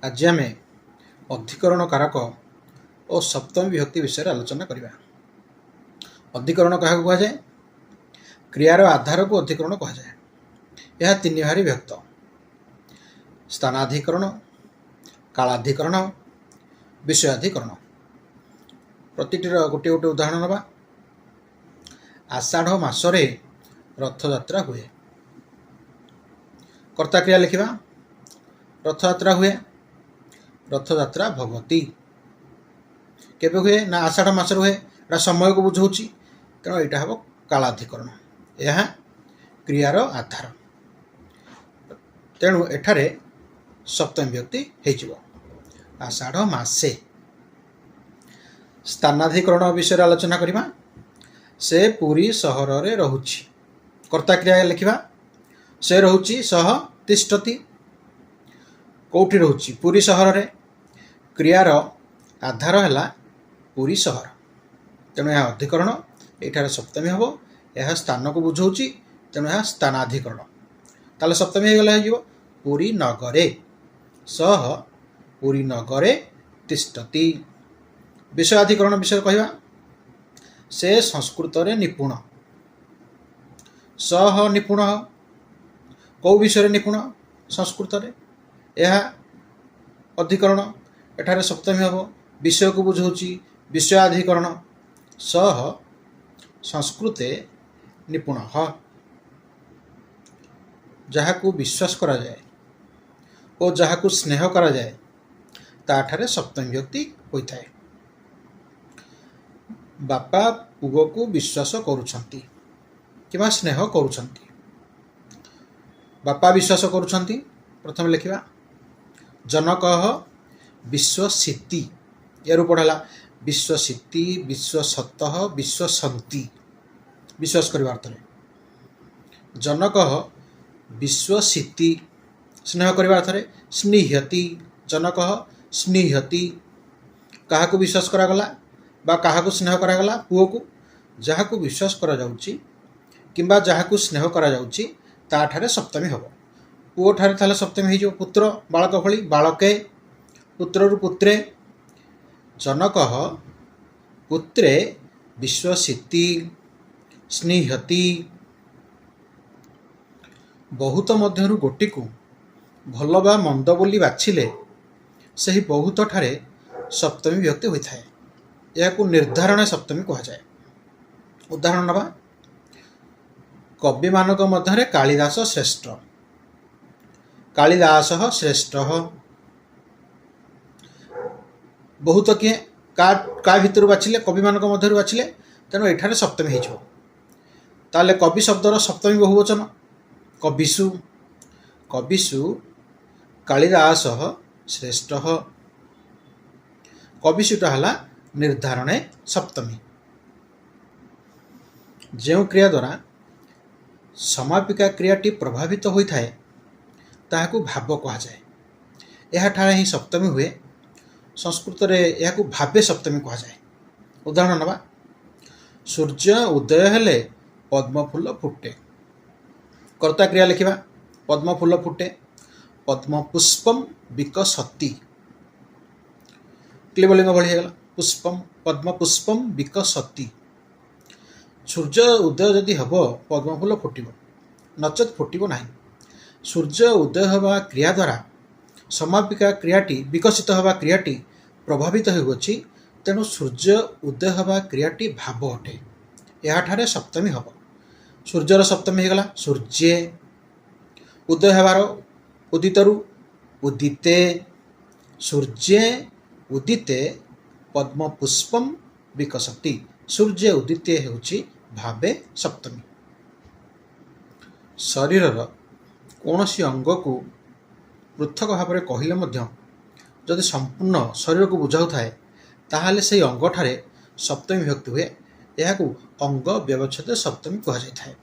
ଆଜି ଆମେ ଅଧିକରଣ କାରକ ଓ ସପ୍ତମୀ ବିଭକ୍ତି ବିଷୟରେ ଆଲୋଚନା କରିବା। ଅଧିକରଣ କାହାକୁ କୁହାଯାଏ? କ୍ରିୟାର ଆଧାରକୁ ଅଧିକରଣ କୁହାଯାଏ। ଏହା ତିନି ଭାଗରେ ବିଭକ୍ତ: ସ୍ଥାନାଧିକରଣ, କାଳାଧିକରଣ, ବିଷୟାଧିକରଣ। ପ୍ରତିଟିର ଗୋଟିଏ ଗୋଟିଏ ଉଦାହରଣ ନେବା। ଆଷାଢ଼ ମାସରେ ରଥଯାତ୍ରା ହୁଏ। କର୍ତ୍ତା କ୍ରିୟା ଲେଖିବା। ରଥଯାତ୍ରା ହୁଏ, ରଥଯାତ୍ରା ଭବତି। କେବେ ହୁଏ ନା ଆଷାଢ଼ ମାସରେ ହୁଏ। ଏଇଟା ସମୟକୁ ବୁଝାଉଛି, ତେଣୁ ଏଇଟା ହେବ କାଳାଧିକରଣ। ଏହା କ୍ରିୟାର ଆଧାର, ତେଣୁ ଏଠାରେ ସପ୍ତମୀ ବିଭକ୍ତି ହେଇଯିବ, ଆଷାଢ଼ ମାସେ। ସ୍ଥାନାଧିକରଣ ବିଷୟରେ ଆଲୋଚନା କରିବା। ସେ ପୁରୀ ସହରରେ ରହୁଛି। କର୍ତ୍ତା କ୍ରିୟା ଲେଖିବା। ସେ ରହୁଛି, ସହ ତିଷ୍ଠତି। କେଉଁଠି ରହୁଛି? ପୁରୀ ସହରରେ। କ୍ରିୟାର ଆଧାର ହେଲା ପୁରୀ ସହର, ତେଣୁ ଏହା ଅଧିକରଣ। ଏଠାରେ ସପ୍ତମୀ ହେବ। ଏହା ସ୍ଥାନକୁ ବୁଝାଉଛି, ତେଣୁ ଏହା ସ୍ଥାନାଧିକରଣ। ତାହେଲେ ସପ୍ତମୀ ହେଇଗଲେ ହେଇଯିବ ପୁରୀ ନଗରେ। ସହ ପୁରୀ ନଗରେ ତିଷ୍ଠତି। ବିଷୟାଧିକରଣ ବିଷୟରେ କହିବା। ସେ ସଂସ୍କୃତରେ ନିପୁଣ। ସହ ନିପୁଣ। କେଉଁ ବିଷୟରେ ନିପୁଣ? ସଂସ୍କୃତରେ। ଏହା ଅଧିକରଣ। ଏଠାରେ ସପ୍ତମୀ ହେବ। ବିଷୟକୁ ବୁଝାଉଛି, ବିଷୟାଧିକରଣ। ସହ ସଂସ୍କୃତେ ନିପୁଣ। ଯାହାକୁ ବିଶ୍ୱାସ କରାଯାଏ ଓ ଯାହାକୁ ସ୍ନେହ କରାଯାଏ, ତାଠାରେ ସପ୍ତମୀ ବିଭକ୍ତି ହୋଇଥାଏ। ବାପା ପୁଅକୁ ବିଶ୍ୱାସ କରୁଛନ୍ତି କିମ୍ବା ସ୍ନେହ କରୁଛନ୍ତି। ବାପା ବିଶ୍ୱାସ କରୁଛନ୍ତି, ପ୍ରଥମେ ଲେଖିବା ଜନକ ବିଶ୍ୱସିତି। ଏ ରୂପ ହେଲା ବିଶ୍ୱସିତି, ବିଶ୍ୱସତଃ, ବିଶ୍ୱସନ୍ତି, ବିଶ୍ୱାସ କରିବା ଅର୍ଥରେ। ଜନକ ବିଶ୍ୱସିତି। ସ୍ନେହ କରିବା ଅର୍ଥରେ ସ୍ନିହ୍ୟତି। ଜନକ ସ୍ନିହ୍ୟତି। କାହାକୁ ବିଶ୍ୱାସ କରାଗଲା ବା କାହାକୁ ସ୍ନେହ କରାଗଲା? ପୁଅକୁ। ଯାହାକୁ ବିଶ୍ୱାସ କରାଯାଉଛି କିମ୍ବା ଯାହାକୁ ସ୍ନେହ କରାଯାଉଛି, ତାଠାରେ ସପ୍ତମୀ ହେବ। ପୁଅଠାରେ ତାହେଲେ ସପ୍ତମୀ ହେଇଯିବ। ପୁତ୍ର ବାଳକ ଭଳି ବାଳକେ, ପୁତ୍ରରୁ ପୁତ୍ରେ। ଜନକ ପୁତ୍ରେ ବିଶ୍ୱସିତି ସ୍ନିହ୍ୟତି। ବହୁତ ମଧ୍ୟରୁ ଗୋଟିକୁ ଭଲ ବା ମନ୍ଦ ବୋଲି ବାଛିଲେ ସେହି ବହୁତ ଠାରେ ସପ୍ତମୀ ବିଭକ୍ତି ହୋଇଥାଏ। ଏହାକୁ ନିର୍ଦ୍ଧାରଣ ସପ୍ତମୀ କୁହାଯାଏ। ଉଦାହରଣ ନେବା। କବିମାନଙ୍କ ମଧ୍ୟରେ କାଳିଦାସ ଶ୍ରେଷ୍ଠ। କାଳିଦାସ ଶ୍ରେଷ୍ଠ। ବହୁତ କିଏ, କା ଭିତରୁ ବାଛିଲେ? କବିମାନଙ୍କ ମଧ୍ୟରୁ ବାଛିଲେ, ତେଣୁ ଏଠାରେ ସପ୍ତମୀ ହେଇଯିବ। ତାହେଲେ କବି ଶବ୍ଦର ସପ୍ତମୀ ବହୁବଚନ କବିଷୁ। କବିଷୁ କାଳିଦାସ ଶ୍ରେଷ୍ଠ। କବିଷୁଟା ହେଲା ନିର୍ଦ୍ଧାରଣେ ସପ୍ତମୀ। ଯେଉଁ କ୍ରିୟା ଦ୍ୱାରା ସମାପିକା କ୍ରିୟାଟି ପ୍ରଭାବିତ ହୋଇଥାଏ, ତାହାକୁ ଭାବ କୁହାଯାଏ। ଏହାଠାରେ ହିଁ ସପ୍ତମୀ ହୁଏ। ସଂସ୍କୃତରେ ଏହାକୁ ଭାବେ ସପ୍ତମୀ କୁହାଯାଏ। ଉଦାହରଣ ନେବା। ସୂର୍ଯ୍ୟ ଉଦୟ ହେଲେ ପଦ୍ମଫୁଲ ଫୁଟେ। କର୍ତ୍ତା କ୍ରିୟା ଲେଖିବା। ପଦ୍ମଫୁଲ ଫୁଟେ, ପଦ୍ମ ପୁଷ୍ପମ୍ ବିକଶତି। କ୍ଲିବଲିଙ୍ଗ ଭଳି ହେଇଗଲା। ପୁଷ୍ପମ୍, ପଦ୍ମ ପୁଷ୍ପମ୍ ବିକଶତି। ସୂର୍ଯ୍ୟ ଉଦୟ ଯଦି ହେବ, ପଦ୍ମଫୁଲ ଫୁଟିବ, ନଚେତ୍ ଫୁଟିବ ନାହିଁ। ସୂର୍ଯ୍ୟ ଉଦୟ ହେବା କ୍ରିୟା ଦ୍ୱାରା ସମାପିକା କ୍ରିୟାଟି, ବିକଶିତ ହେବା କ୍ରିୟାଟି ପ୍ରଭାବିତ ହେଉଅଛି, ତେଣୁ ସୂର୍ଯ୍ୟ ଉଦୟ ହେବା କ୍ରିୟାଟି ଭାବ ଅଟେ। ଏହାଠାରେ ସପ୍ତମୀ ହେବ। ସୂର୍ଯ୍ୟର ସପ୍ତମୀ ହେଇଗଲା ସୂର୍ଯ୍ୟେ। ଉଦୟ ହେବାର ଉଦିତରୁ ଉଦିତେ। ସୂର୍ଯ୍ୟେ ଉଦିତେ ପଦ୍ମ ପୁଷ୍ପମ୍ ବିକଶତି। ସୂର୍ଯ୍ୟ ଉଦିତେ ହେଉଛି ଭାବେ ସପ୍ତମୀ। ଶରୀରର କୌଣସି ଅଙ୍ଗକୁ ପୃଥକ ଭାବରେ କହିଲେ ମଧ୍ୟ ଯଦି ସମ୍ପୂର୍ଣ୍ଣ ଶରୀରକୁ ବୁଝାଉଥାଏ, ତାହେଲେ ସେହି ଅଙ୍ଗଠାରେ ସପ୍ତମୀ ବିଭକ୍ତି ହୁଏ। ଏହାକୁ ଅଙ୍ଗ ବ୍ୟବଚ୍ଛେଦ ସପ୍ତମୀ କୁହାଯାଇଥାଏ।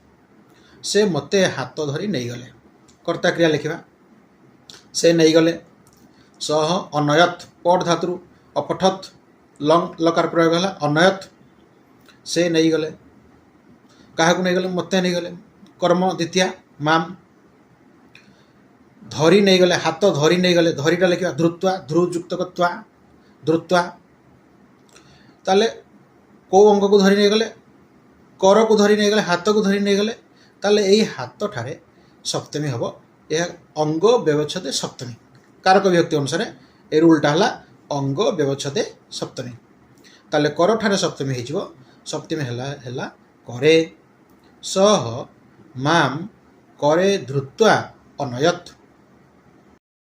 ସେ ମୋତେ ହାତ ଧରି ନେଇଗଲେ। କର୍ତ୍ତା କ୍ରିୟା ଲେଖିବା। ସେ ନେଇଗଲେ, ସହ ଅନୟତ୍। ପଟ୍ ଧାତୁରୁ ଅପଠତ୍, ଲଙ୍ଗ ଲକାର ପ୍ରୟୋଗ ହେଲା, ଅନୟତ୍। ସେ ନେଇଗଲେ। କାହାକୁ ନେଇଗଲେ? ମୋତେ ନେଇଗଲେ। କର୍ମ ଦ୍ୱିତୀୟା ମାମ୍। ଧରି ନେଇଗଲେ, ହାତ ଧରି ନେଇଗଲେ। ଧରିଟା ଲେଖିବା ଧୃତ୍ୱା, ଧ୍ରୁ ଯୁକ୍ତକ ତ୍ୱା, ଧୃତ୍ୱା। ତାହେଲେ କେଉଁ ଅଙ୍ଗକୁ ଧରି ନେଇଗଲେ? କରକୁ ଧରି ନେଇଗଲେ, ହାତକୁ ଧରି ନେଇଗଲେ। ତାହେଲେ ଏଇ ହାତଠାରେ ସପ୍ତମୀ ହେବ। ଏହା ଅଙ୍ଗ ବ୍ୟବଚ୍ଛେଦେ ସପ୍ତମୀ। କାରକ ବିଭକ୍ତି ଅନୁସାରେ ଏ ରୁଲଟା ହେଲା ଅଙ୍ଗ ବ୍ୟବଚ୍ଛେଦେ ସପ୍ତମୀ। ତାହେଲେ କରଠାରେ ସପ୍ତମୀ ହେଇଯିବ। ସପ୍ତମୀ ହେଲା ହେଲା କରେ। ସହ ମାମ୍ କରେ ଧୃତ୍ୱା ଅନୟତ୍।